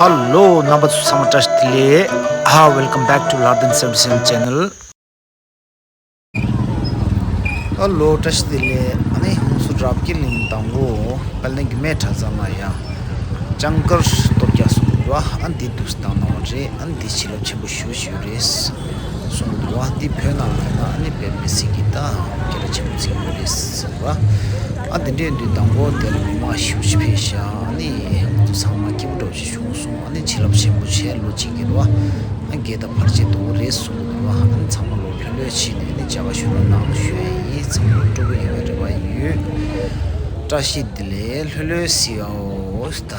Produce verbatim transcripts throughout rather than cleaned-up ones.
ཧ་ལོ། རྣམ་པ་ཚོ་ཚང་མ་བཀྲ་ཤིས་བདེ་ལེགས། ཨ། Welcome back to Lardin seventy seven channel. ཧ་ལོ། བཀྲ་ཤིས་བདེ་ལེགས། ཨ་ནི་ཧོན་སུར་རབ་རྒྱས་གླིང་དང་པོ་དཔལ་ལྡན་གྱི་སྨད་གྲྭ་ཚང་ལ་ཡང་ལྕང་དཀར་གཏོར་རྒྱག་གསུང་གི་འདུག་བ། ཨ། འདི་འདུག་སེ་བཏང་གནང་བ་རེད། ཨ། འདི་བྱིན་རླབས་ཆེན་པོ་ཞེ་པོ་ཅིག་ཡོད་རེད་གསུང་གི་འདུག་བ། འདི་བོད་ནང་ལ་ཡིན་ན་ཨ་ནི་དཔེ་མི་སྲིད་ཀྱི་ད་སྐད་གྲགས་ཆེན་པོ་ཅིག་ཡོད་རེད་གསུང་གི་འདུག་བ། ཨ། འདི་འདྲའི་དུས་དང་པོ་དེར་མི་མང་ཞེ་པོ་ཅིག་ཕེབས་ཤག་ཨ་ནི་ང་ཚོ་ཚང་མ་སྐྱིད་པོ་འདྲ་པོ་ཅིག་བྱུང་སོང་། ཨ་ནི་བྱིན་རླབས་ཆེན་པོ་བྱས། ལོ་གཅིག་གི་རེད་བ། ཨ། དགེ་དང་བར་ཆད་དུ་རེད་གསུང་གི་འདུག་བ། ཨ་ནི་ཚང་མ་ལོ་ལྷོད་ལྷོད་བྱས་ནས་ཨ་ནི་མཇལ་ཁ་ཞུ་རོགས་གནང་ཞུ་ཡ་ཡིན། ཚང་མ་ལོ་སྤྲོ་པོ་ཡོང་བའི་རེ་བ་ཡོད། བཀྲ་ཤིས་བདེ་ལེགས། ལྷོད་ལྷོད་བྱེད་ཨོ་ད།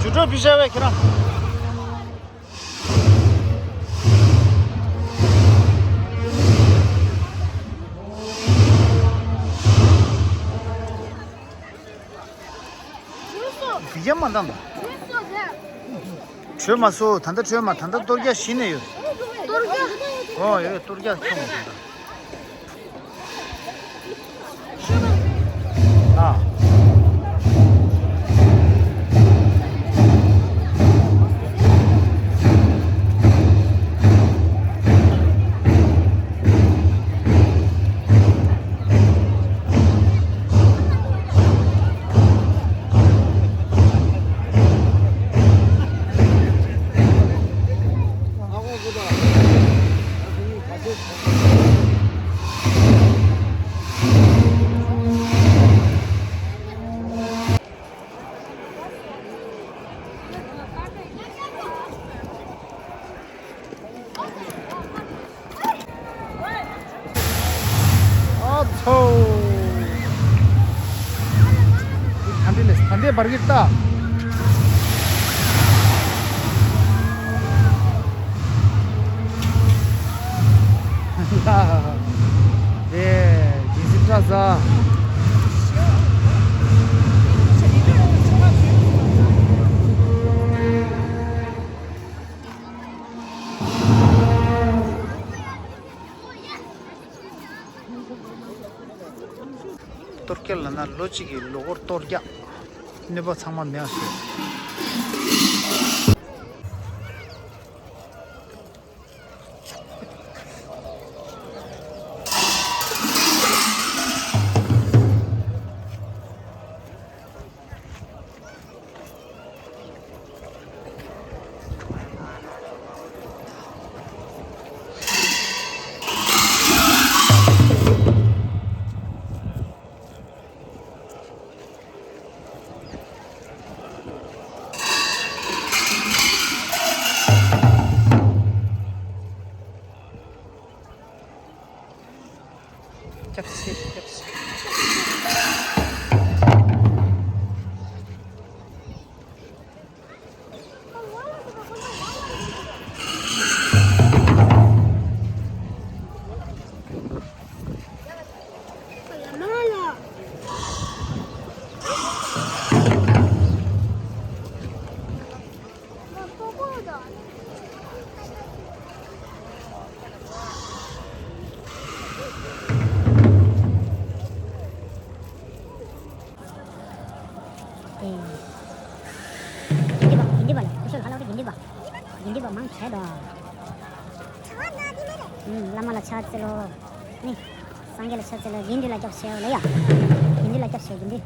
ཇུ་ཏོ་བི་ཤ་བས་ཁྱེད་རང་། བི་ཡ་མ་འདང་དང་། བྲོས་མ་སོ། ད་ལྟ་བྲོས་མ། ད་ལྟ་གཏོར་རྒྱག་གཞི་ནས་ཡོད། གཏོར་རྒྱག་ཨོ་ཡོད། གཏོར་རྒྱག་ཁྱོད་མ་འདང་དང་། ཨ། ཨ་ཚོ། ད་འདི་ལས་ད་འདི་བར་གྱི་ལྟ། ལ། དེ་ཇི་སི་ཏྲ་ཟ། གཏོར་རྒྱག་ལབ་ན་ལོ་གཅིག་གི་ལོ་འཁོར་གཏོར་རྒྱག་གནོད་པ་ཚང་མ་མེད་པ་བཟོ། དགེ་འདུན་པ། དགེ་འདུན་པ་ལ་སྐུ་ཞབས་ལྷ་ལོ་རེ་དགེ་འདུན་པ། དགེ་འདུན་པ་མང་ཆེ་དོ། ཨུམ། བླ་མ་ལ་ཕྱག་འཚལ་ལོ། ནི། སངས་རྒྱས་ལ་ཕྱག་འཚལ་ལོ། དགེ་འདུན་ལ་སྐྱབས་བྱེད་ལ་ཡ། དགེ་འདུན་ལ་སྐྱབས་བྱེད་དགེ་འདུན།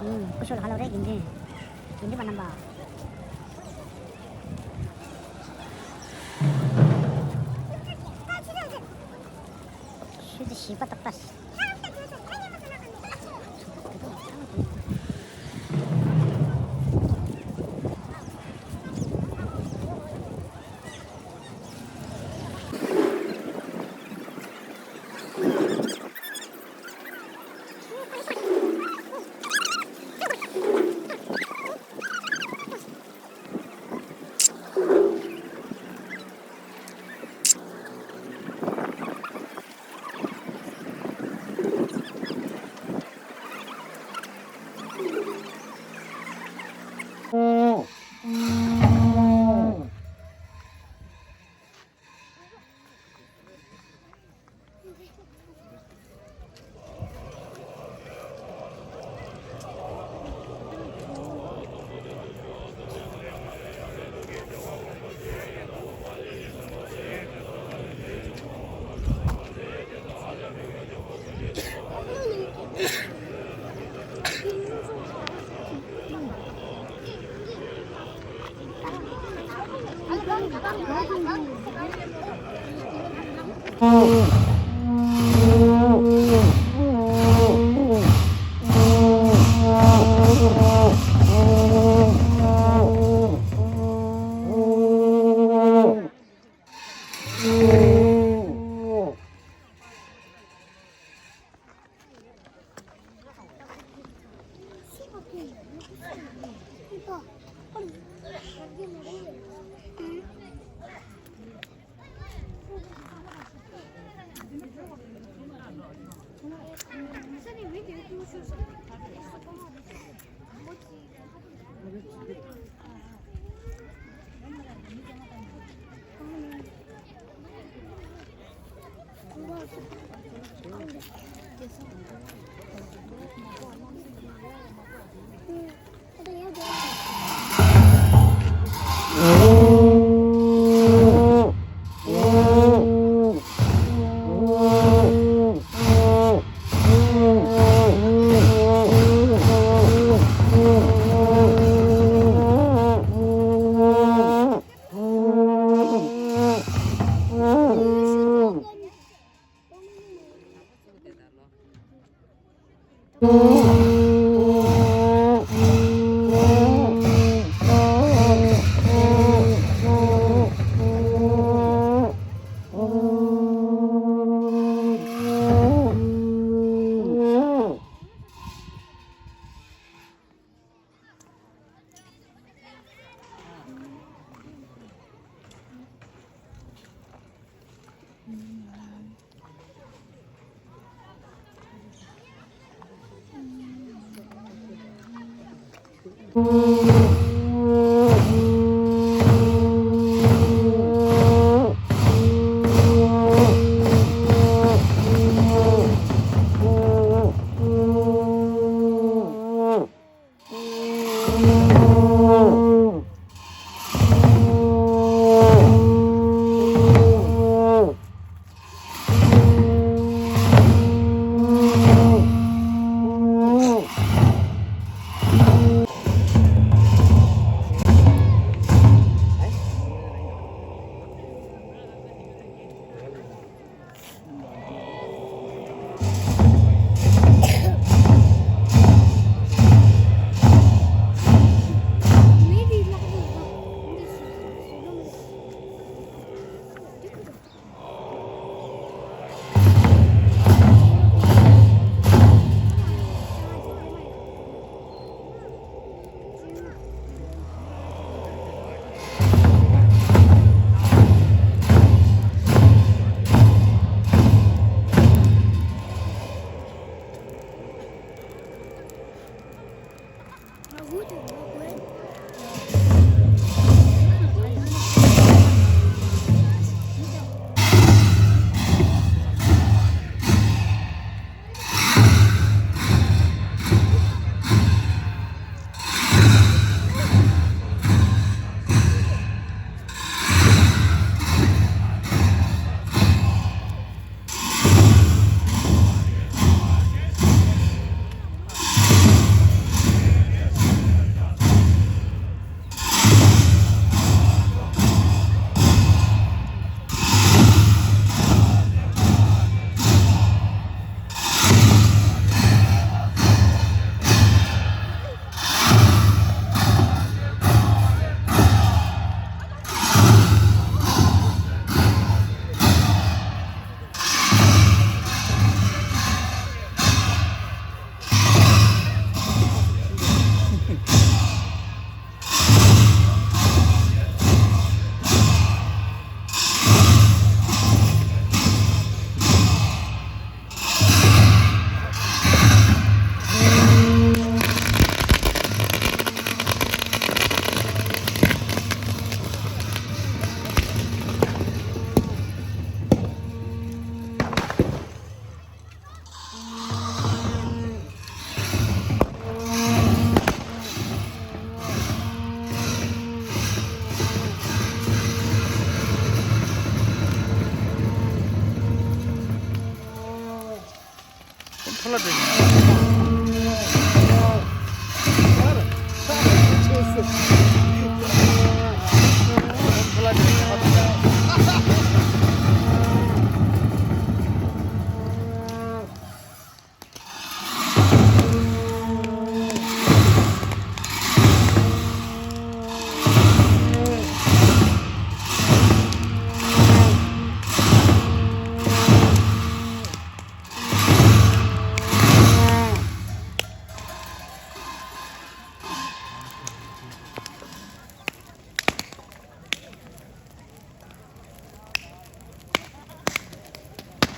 ཨུམ། སྐུ་ཞབས་ལྷ་ལོ་རེ་དགེ་འདུན། དགེ་འདུན་པ་རྣམ་པ། ཆུ་ཚོད་བཞི་པ་ཏག་ཏག་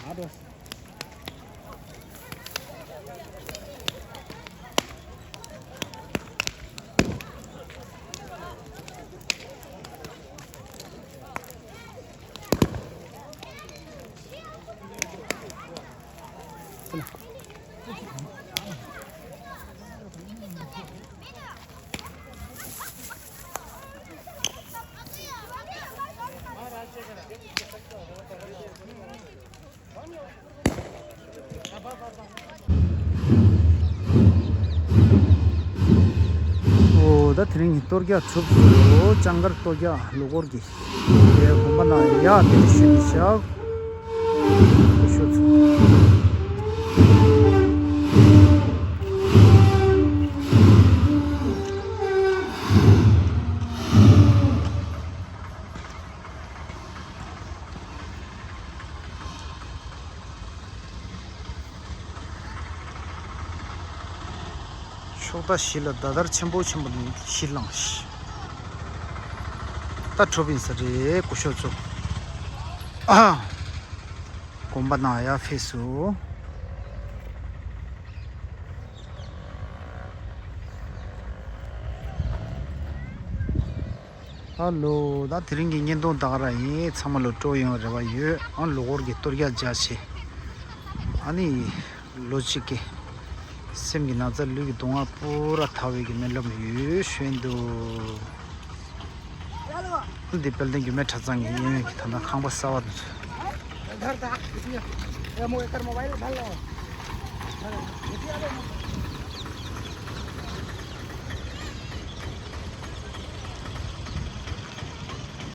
ཨོ་ད་དེ་རིང་གི་གཏོར་རྒྱག་གྲུབ་སོང་། ལྕང་མཁར་གཏོར་རྒྱག་ལོ་འཁོར་གྱི་དེ་དགོན་པ་ནང་ཡག་དེ་ཞུ་ནི་ཤག་ཤོ་ཚོ། ཕྱོགས་མཐའ་བཞི་ལ་ཟླ་དར་ཆེན་པོ་ཆེན་པོ་བཞི་ལངས་ཤིང་། ད་གྲུབ་ཡིན་ས་རེད་སྐུ་ཞབས་ཚོ། ཨ། དགོན་པ་ནང་ཡར་ཕེབས་སོང་། ཧ་ལོ། ད་དེ་རིང་གི་བརྙན་ཐུང་ད་ག་རང་ཡིན། ཚང་མ་ལ་སྤྲོ་ཡོང་བའི་རེ་བ་ཡོད། ཨ་ལོ་འཁོར་གྱི་གཏོར་རྒྱག་རྒྱག་བྱས། ཨ་ནི་ལོ་གཅིག་གི་སེམས་ཀྱི་ན་ཚ་ལུས་ཀྱི་སྡུག་བསྔལ་པུ་ར་དག་པའི་གི་སྨོན་ལམ་ཡོད་ཞུ་ཡིན་འདུག་འདི་དཔལ་ལྡན་རྒྱུད་སྨད་གྲྭ་ཚང་གི་གཡས་གཡོན་གྱི་ད་ལྟ་ཁང་པ་གསར་པ་དེ་ཚོ། घर था, इसलिए ये मो-, एकर मोबाइल उठा लो। हाँ, ये किया लो।